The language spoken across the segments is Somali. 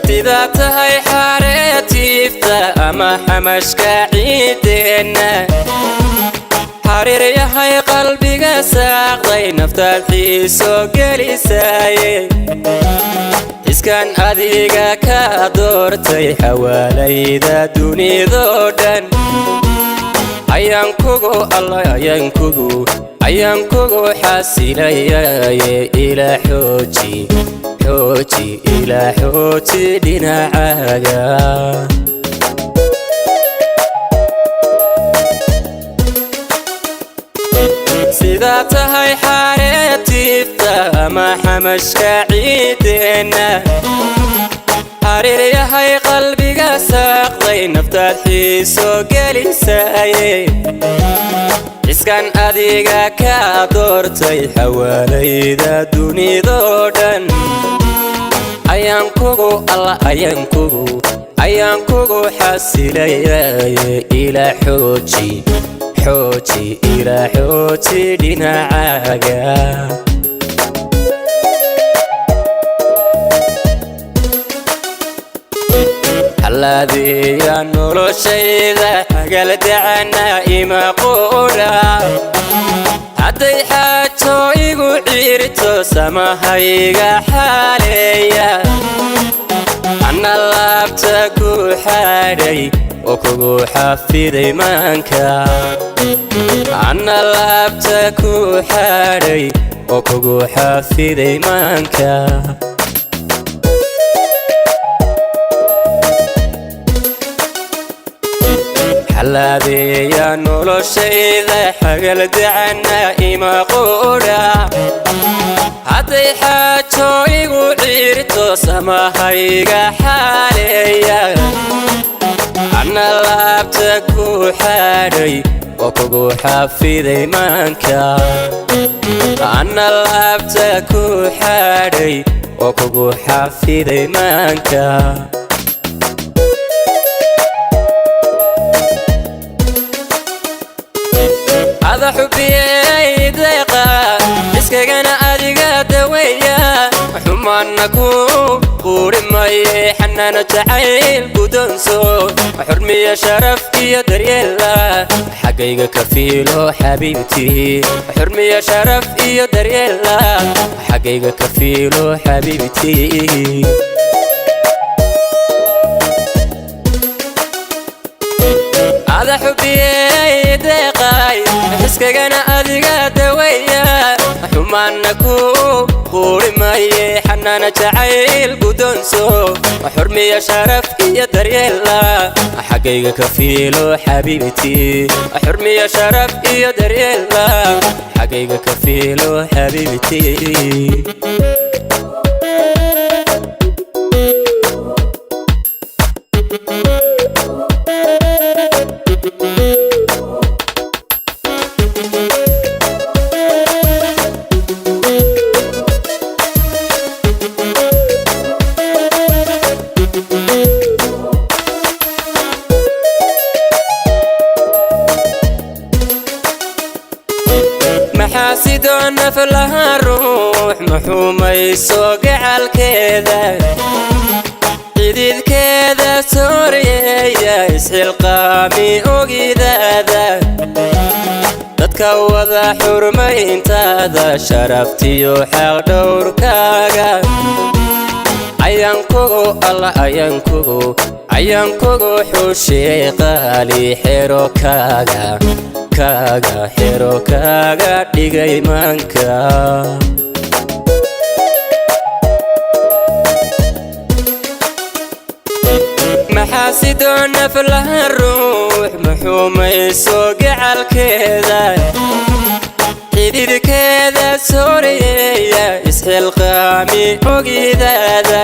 Sidaa tahay xareetiifta ama xamashka ciideenna, xariir yahay qalbiga saaqday, naftaad xiiso gelisaaye. Xiskan adiga ka doortay xawaalayda dunidoo dhan, ayaan kugu alla ayaan kugu ayaan kugu xasilayaye. Ila xooji xooji, ila xooji dhinacaaga. Sidaa tahay xareetiifta ama xamashka ciideenna, xariir yahay qalbiga saaqday, naftaad xiiso gelisaaye. Xiskan adiga ka doortay xawaalayda dunidoo dhan, ayaan kugu alla ayaan kugu ayaan kugu xasilayaye. Ila xooji xooji, ila xooji dhinacaaga. Hallaadeeya noloshayda hagaldacana ima quudha, hadday xaajo igu ciirto samahayga xaaleeya. Anna laabta ku xaadhay oo kugu xafiday maanka, anna laabta ku xaadhay oo kugu xafiday maanka. Xallaadeeya noloshayda xagaldacana ima quudha, hadday xaajo igu ciirto samahayga xaaleeya. Anna laabta ku xaadhay oo kugu xafiday maanka, anna laabta ku xaadhay oo kugu xafiday maanka. Ada xubiyey deeqa iskagana adiga daweeya, xumaanna ku quuri maye. Xanaano jacayl guddoonso, xurmiya sharaf iyo daryeela, xaggayga ka fiilo xabiibtii. Xurmiya sharaf iyo daryeela, xaggayga ka fiilo xabiibtii. Ada xubiyey deeqay xiskagana adiga daweeya, xumaanna ku quuri maye. Xanaana jacayl guddoonso, xurmiya sharaf iyo daryeela, xaggayga ka fiilo xabiibtii. Xurmiya sharaf iyo daryeela, xaggayga ka fiilo xabiibtii. Maxaa sidoo naf laha ruux maxuumayso gacalkeeda, xididkeeda sooryeeya, isxilqaami ogidaada, dadka wada xurmayntaada, sharaftiyo xaq dhowrkaaga. Ayaan kugu alla ayaan kugu ayaan kugu xushee qaali, xero kaaga kaaga xero kaaga dhigay maanka. Maxaa sidoo naf laha ruux maxuumayso gacalkeeda, Xididkeeda sooreeya, isxilqaami ogidaada.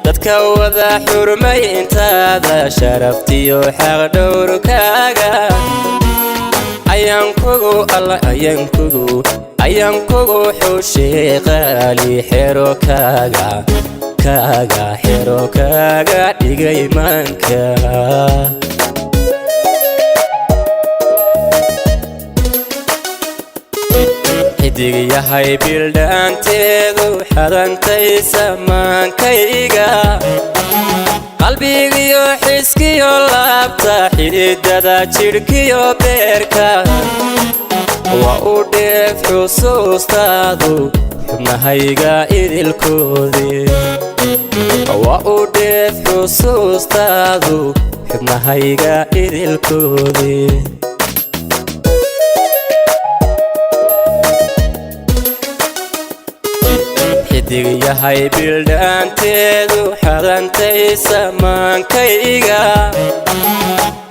Dadka wada xurmayntaada, sharaftiyo xaqdhowrkaaga ayaan kugu alla, ayaan kugu, ayaan kugu xushay qaali. Xero kaaga, kaaga, xero kaaga dhigay maanka. Xidig yahay bildhaanteedu, xadantay samaankayga. Qalbigiyo xiskiyo laabta, xididada jidhkiyo beerka waa u dheef xusuustaadu, xubnahayga idilkoodii. Waa u dheef xusuustaadu, xubnahayga idilkoodii. Xidig yahay bildhaanteedu, xadantay samaankayga.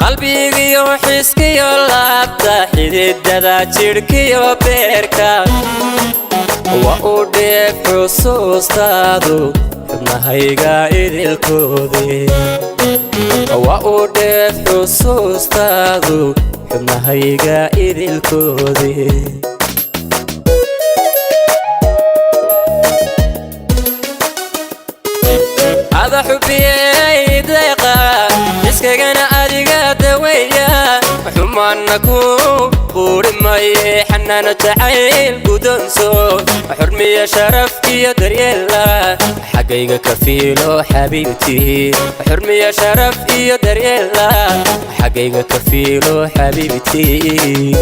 Qalbigiyo xiskiyo laabta, xididada jidhkiyo beerka waa u dheef xusuustaadu, xubnahayga idilkoodii. Waa u dheef xusuustaadu, xubnahayga idilkoodii. Ada xubiyey deeqa, iskagana adiga daweeya. Xumaana ku quuri maye, xanaano jacayl guddoonso. Xurmiya sharaf iyo daryeela, xaggayga ka fiilo xabiibtii. Xurmiya sharaf iyo daryeela, xaggayga ka fiilo xabiibtii.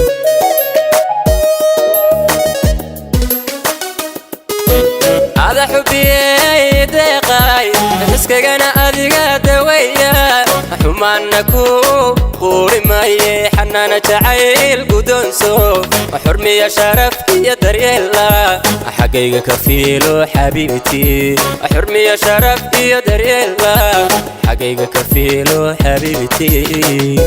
Ada xubiyey deeqay, xiskagana adiga daweeya. Xumaana ku quuri maye, xanaano jacayl guddoonso. Xurmiya sharaf iyo daryeela, xaggayga ka fiilo xabiibtii. Xurmiya sharaf iyo daryeela, xaggayga ka fiilo xabiibtii.